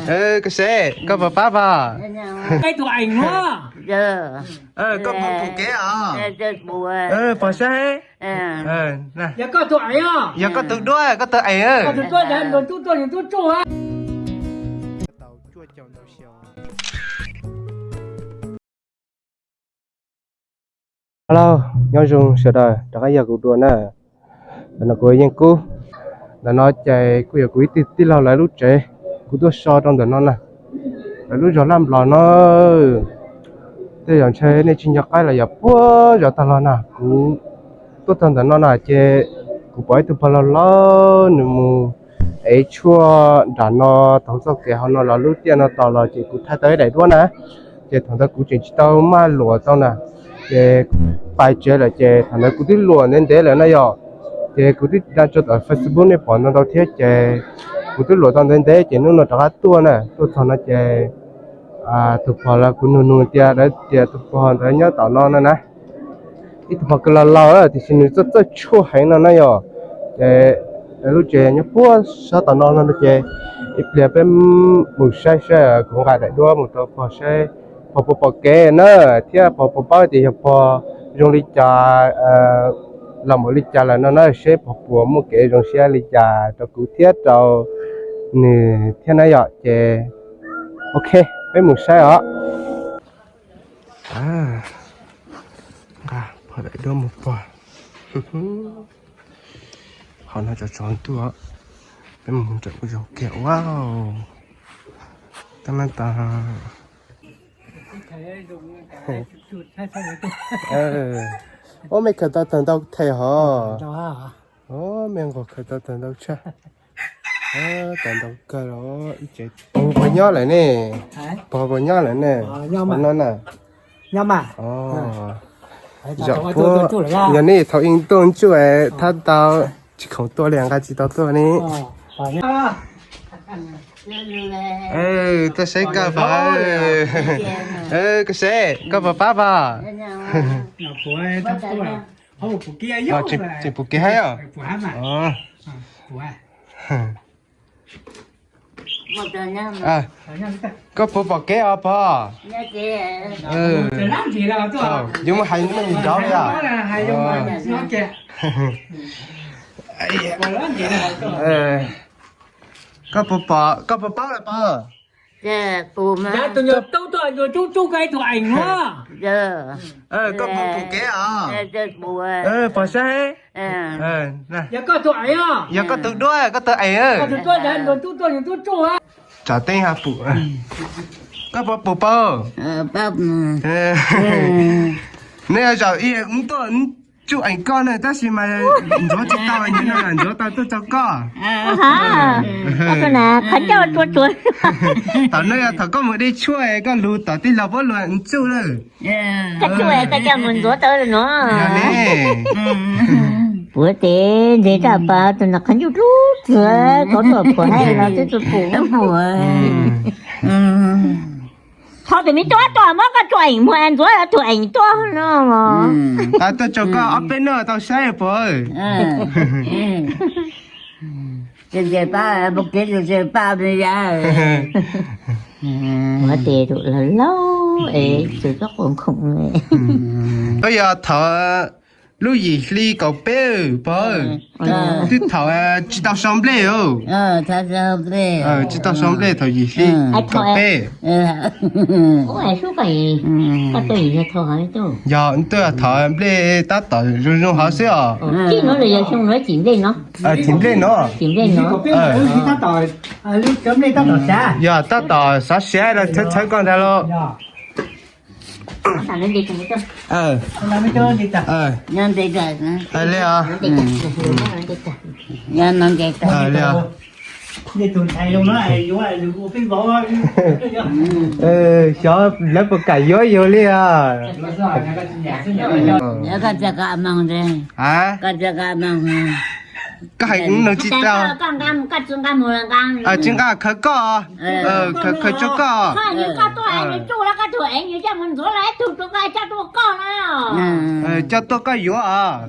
Koj seb, koj puas pab pog? Koj puas pom kev os? Pom saib. Yog koj tus duab, koj tus eem. Hello, nyob zoo sawv daws, rov qab yog kuv dua na. Ntawm no kuv Yeej Kub. Ntawm no ces kuj yog kuv ib tug tij laug lawv lub tsev. Kuv tuaj so rau ntawm no na, lawv lub zos Laj Nplos no. Tej zaum ntshe nej tsis nco qab los yog puag zov tag los na. Kuv tuaj txog ntawm no na ces kuv pom ib tug pog laug laug nws mus ev tshuaj nram no, taug txoj kev hauv no los lub tiaj no tos los ces kuv thaij tau ib daim duab na. Ces thaum ntawd kuv tseem tsis tau maj luam tau na, ces pais tsev lawm ces thaum ntawd kuv twb luam ntev ntev lawm na yom. Ces kuv twb da tso tom Facebook nej pom ntau ntau thiab ces kuv twb luam tau ntev ntev ces hnub no rov qab tuaj na, tuaj txog no ces tus pog los kuv nug nug tias lawv tias tus pog ntawd nyob tom no no na. Ib tug pog kawg laus laus tiam sis nws txawj txawj tshuaj heev no na yom. Ces lawv lub tsev nyob puag sab tom no no ces ib pliag peb mus saib saib, kuv nqa daim duab mus rau pog saib pog puas pom kev na, thiab pog puas paub tias yog pog zoo li cas, los mus li cas lawm no na, seb pog puas muaj kev zoo siab li cas rau kuv thiab rau nws thiab na yom. Ces ok, peb mus saib os. Nqa pog daim duab mus pog. Qhov no tsov tsov ntuj, peb mus nram ub zaug kiag ua. Tab mab tas. Ua, mej khaws tau tawg ntau them hov. Ua, mej nqos khaws tau tawg ntau tshaj. Tawg ntau kawg los ib tsev. Pog puas nyob lawm ne? Pog puas nyob lawm ne? Qhov no na. Zaum puag, yog nej thaum ub tuaj ntsuj thab tau tsis khoom tuaj li, nqa tsis tau tuaj ne. Tuaj saib koj pog. Koj seb, koj puas pab pog? Tseem puas kev hab os? Koj puas pom kev os pog? Yuav mus hais nws nrov li os. Koj puas pom, koj puas paub lawm pog? Koj puas pom kev os? Pog saib. Yog koj tus duab, koj tus eem. Tsom teeb ha pum. Koj puas pom pog? Neb zaum ib tuaj tsuj eem koj na, tab sis mas ntxuav tsis tau, ntxuav tau tuaj tso koj. Thaum no yog thaum koj mus de tshuaj koj lug tom tij laug puab luag ntsuj lawm. Koj tsuj koj coj mus ntxuav tau no. Puav tes ntes raj pas tus no qhov ncauj dub txwv, kov tuaj phuam hab los twb txug pum. Thov tus me tub tuaj muab koj tsuj eem muag ntxuav tug eem tuaj no. Tuaj tso koj ob peb nub tau saib puas. Ua tes tus laug laug es txug txoj quas khoom. Koj yog thaum lub yim hli kaum peb pog, twb thaum tsis tau sau nplej. Tsis tau sau nplej thaum yim hli kaum peb. Yog tuaj thaum nplej tab tom zoo zoo hov xwb os. Thim nplej no. Yog tab tom xav siav los txhawb txhawb koj ntag lauj. Li os. Xyov lawv puas kam yuav yus li os. Koj hais nug tsis tau. Tsis nqa khawv koj, khawv tsuag koj. Tuaj es nws coj mus ntxuav los ib tug rau koj coj tuaj koj no. Coj tuaj koj yuav os.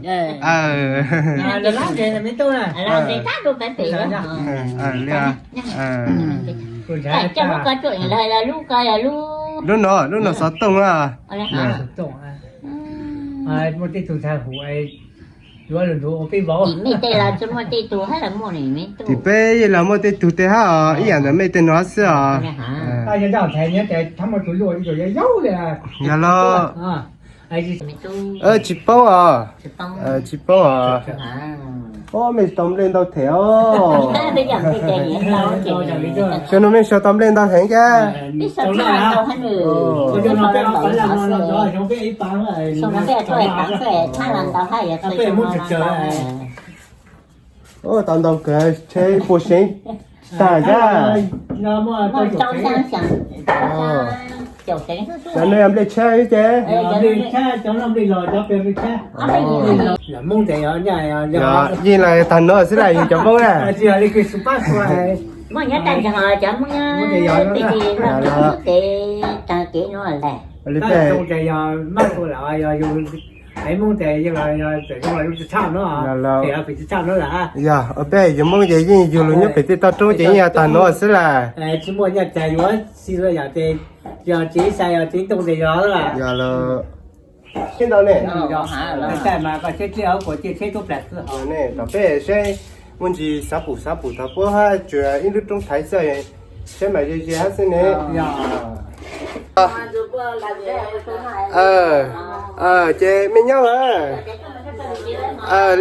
Lub ko tsuam lawm, lub ko yog lub, lub no, lub no xov tooj a. Muaj tej tug ntxhais hum yuav lug nrug ua peb vauv. Tim peb yeej los muaj tej tug tej hab os, ib yam ntawm mej tej no xwb os. Yog los, tsis poob os, tsis poob os. Ob, mej tau nplej ntau them os. Xyoo no mej sau tau nplej ntau heev thiab. Tau ntau kawg, tsheb puas seev tag thiab. Cov no yog nplej tshab ces. Yeej los tag no xwb las yus cov Hmoob na. Muaj nyob tag nrho cov Hmoob, tej tag kev no lawm. Yog, peb yus Hmoob ces yeej yug lug nyob pem tej toj roob ces yeej yog tag no xwb las. Tsis muaj nyiaj txiag yuav txi los yog ces, yog tsis sai yog tsis ntoo ces yog. Yog los, tsheb ntau ne. Tom peb seb muaj ntsis xav pum xav pum tau puab hab, tsuas ib lub roob thaiv xwb, seb mas ze ze hab xwb ne. Ces mej nyob,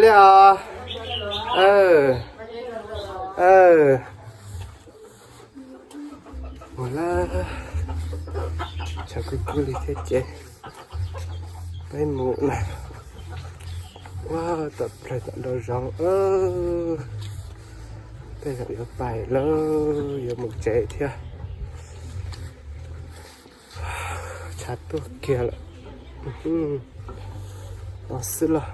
li os. Mus lawm, tshav kub kub li thiab ces peb mus na. Ua tom plawg tom nraum zoov, tej zaum yuav pais lawm, yuav mus tsev thiab. Tshav tuag kiag lawm. Los xwb los.